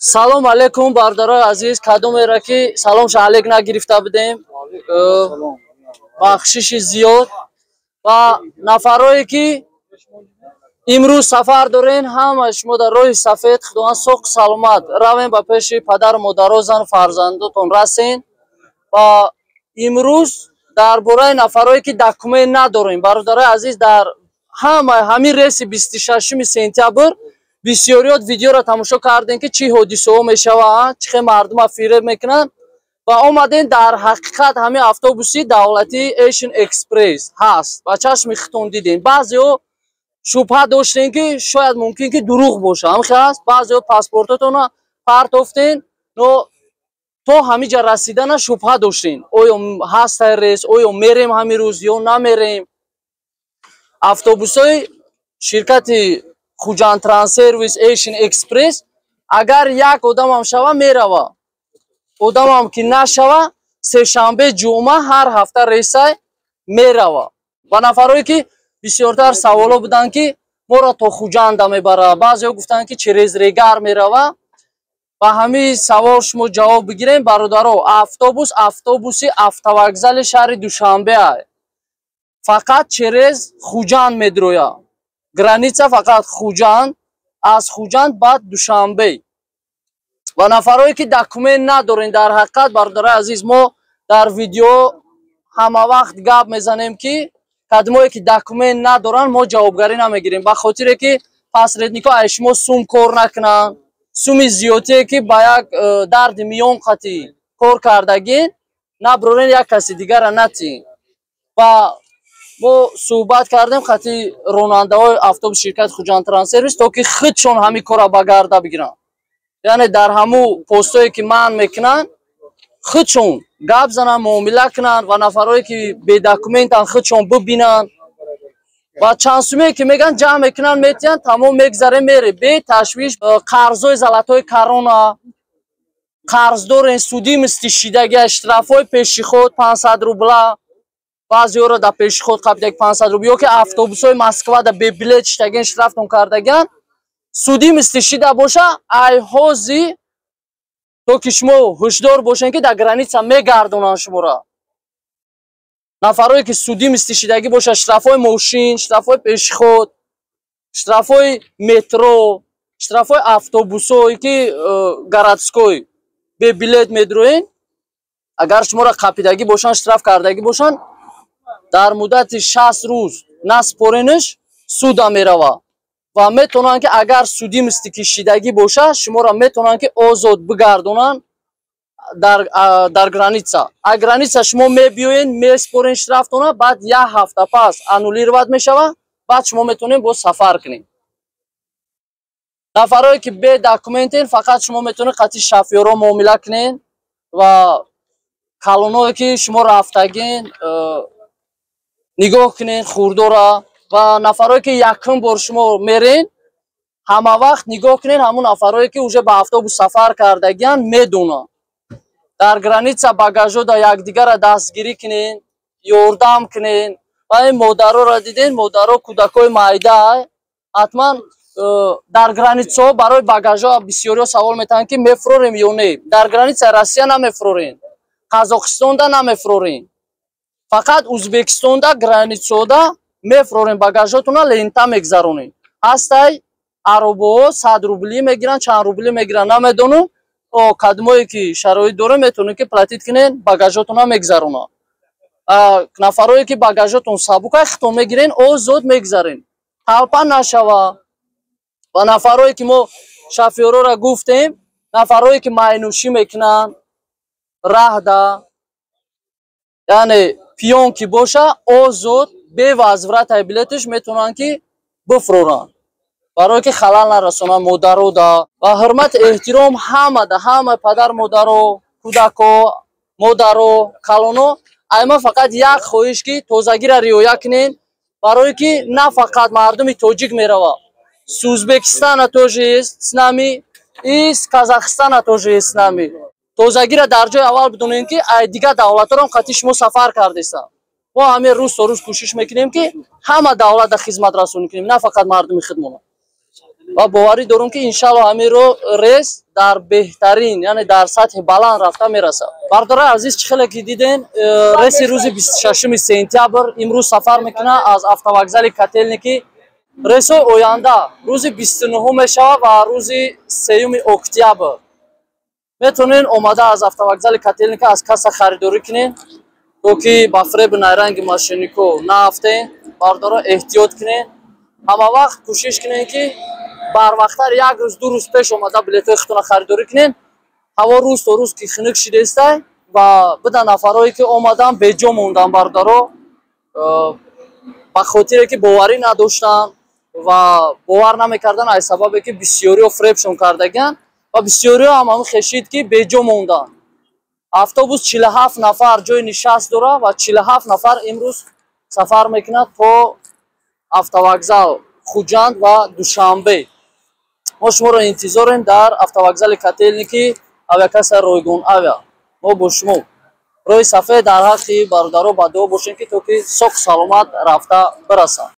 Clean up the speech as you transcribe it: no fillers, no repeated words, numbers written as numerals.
Салом алейкум, бародарои азиз. Кадомера ки саломша алек нагирифта будем, бахшиши зиёд. Ва нафарое ки имрӯз сафар дорен, ҳама шумо дар роҳи сафед Худованд соқ саломат равем, ба пеши падару модаро, зану фарзандотон расен. Ва имрӯз дар бораи нафарое ки документ надорем, бародарои азиз, дар ҳама ҳамин рейси 26 сентябр бисёриёт видеоро тамошо кардем, ки чӣ ҳодисаҳо мешаванд, чӣ хел мардума фиреб мекунанд. Ва омадем, дар ҳақиқат ҳамин автобуси давлатии Asian Express ҳаст ва чашми худтон дидем. Баъзеҳо шубҳа доштем, ки шояд мумкин ки дурӯғ боша, ҳамхел аст. Баъзеҳо паспортотонро партофтен, но то ҳамин ҷа расидана шубҳа доштем: оё ҳастай рейс, оё мерем ҳамин рӯз ё намерем. Автобусҳои ширкати Хуҷанд Транссервис Asian Express агар як одамам шава, мерава, одамам ки нашава, сешанбе, ҷумъа ҳар ҳафта рейсай мерава. Ва нафарое ки бисёртар саволо буданд, ки моро то Хуҷанда мебара, баъзеҳо гуфтанд, ки через Регар мерава. Ба ҳамин савол шумо ҷавоб бигирем, бародаро. Автобус автобуси автовокзали шаҳри Душанбе фақат через Хуҷанд медроя, граница фақат Хуҷанд, аз Хуҷанд баъд Душанбе. Ва нафарое ки документ надорем, дар ҳақиқат, бародарои азиз, мо дар видео ҳама вақт гап мезанем, ки кадмое ки документ надоранд, мо ҷавобгарӣ намегирем, ба хотире ки посредникҳо ай шумо сум кор накунанд. Суми зиёдтие ки ба як дарди миён қатӣ кор кардагин, наброрен, як каси дигара натиҳ. Ва мо суҳбат кардем хати ронандаҳои автобус ширкати Хуҷанд Транссервис, то ки худшон ҳамин корро ба гарда бигиранд, яъне дар ҳамун постое ки манъ мекунанд, худшон гап зананд, муомила кунанд ва нафарое ки бедокументанд, худшон бибинанд. Ва чанд сумие ки мегӯянд, ҷамъ мекунанд, метиҳанд, тамом, мегзарем, мере беташвиш. Қарзҳои золотой корона қарздорен, судимости шидагия, штрафҳои пешеход 500 рубла, баъзеҳоро дар пешеход қабидаги 500 рубл, ё ки автобусҳои Москвада бебилет шидаген, штрафтон кардагиан, судимости шида боша, ай ҳози то ки шумо ҳушдор бошен, ки дар граница мегардонанд шуморо. Нафарое ки судимости шидагӣ боша, штрафҳои мошин, штрафҳои пешеход, штрафҳои метро, штрафҳои автобусҳое ки городской бебилет медроен, агар шуморо қапидагӣ бошанд, штраф кардагӣ бошанд, дар муддати 60 рӯз наспоренш, суда мерава ва метавонанд ки агар судимости ки шидагӣ боша, шуморо метавонанд ки озод бигардонанд дар граница. А граница шумо мебиёен, меспорен штрафтона, баъд як ҳафта пас аннулировать мешава, баъд шумо метавонед боз сафар кунед. Нафарое ки бе документен, фақат шумо метавонед қати шофёрҳо муомила кунед ва калоное ки шумо рафтагин, нигоҳ кунед хурдора. Ва нафарое ки якум бор шумо мерен, ҳама вақт нигоҳ кунед, ҳамун нафарое ки уже ба автобус сафар кардагиян, медонанд. Дар граница багажода якдигарро дастгирӣ кунед, ёрдам кунед. Ва ин модароро диден, модаро кӯдакҳои майда ҳатман дар границаҳо барои багажҳо бисёриҳо савол метаҳанд, ки мефурорем ё не. Дар границаи Россия намефурорем, Қазоқистонда намефурорем, фақат Узбекистонда границаода мефурорем багажотона, лента мегзаронем. Ҳастай аробаҳо, 100 рублӣ мегиранд, чанд рублӣ мегиранд, намедонам. Кадмое ки шароит дорем, метавонед ки платить кунед, багажотона мегзаронад. Нафарое ки багажотон сабука, хитон мегирен, озод мегзарен, толпа нашава. Ва нафарое ки мо шофёрора гуфтем, нафарое ки майнӯшӣ мекунанд раҳда, яъне пьян ки боша, озод бе возвратаи билеташ метавонанд ки бифуроранд, барое ки халал нарасонанд модарода. Ва ҳурмати эҳтиром ҳамада, ҳама падар, модаро, кӯдако, модаро, калоно. Айма фақат як хоҳиш, ки тозагиро риоя кунен, барое ки на фақат мардуми тоҷик мерава, с Узбекистана тоже есть с нами и с Казахстана тоже есть с нами. Тозагиро дар ҷои аввал бидонем, ки ай дигар давлатҳоро қати шумо сафар кардестанд. Мо ҳамин рӯз то рӯз кӯшиш мекунем, ки ҳама давлатда хизматрасонӣ кунем, на фақат мардуми худмона. Ва боварӣ дорум, ки иншалло ҳамин рейс дар беҳтарин, яъне дар сатҳи баланд рафта мерасад. Бардораи азиз, чӣ хеле ки диден, рейси рӯзи 26 сентябр имрӯз сафар мекунад аз автовокзали Котельники. Рейсҳои оянда рӯзи 29 мешавад ва рӯзи 3 октябр. Метавонед омада аз автовокзали Котельника аз касса харидорӣ кунед, то ки ба фреби найранги мошеннико наафтен. Бардоро, эҳтиёт кунед, ҳама вақт кӯшиш кунед, ки барвақттар, як рӯз, 2 рӯз пеш омада билетҳои худтонро харидорӣ кунед. Ҳаво рӯз то рӯз ки хунук шидаистай ва бида нафарҳое ки омадан, беҷо мондан, бародаро, ба хотире ки боварӣ надоштанд ва бовар намекарданд, аз сабабе ки бисёриҳо фребшон кардагианд ва бисёриҳо ҳам ҳамин хешид, ки беҷо монданд. Автобус 47 нафар ҷои нишаст дорад ва 47 нафар имрӯз сафар мекунад то автовокзал Хуҷанд ва Душанбе. Мо шуморо интизорем дар автовокзали Котельники. Авиакасса ройгон авиа, мо бо шумо. Роҳи сафед дар ҳаққи бародаро ба дуо бошем, ки то ки соқ саломат рафта бирасанд.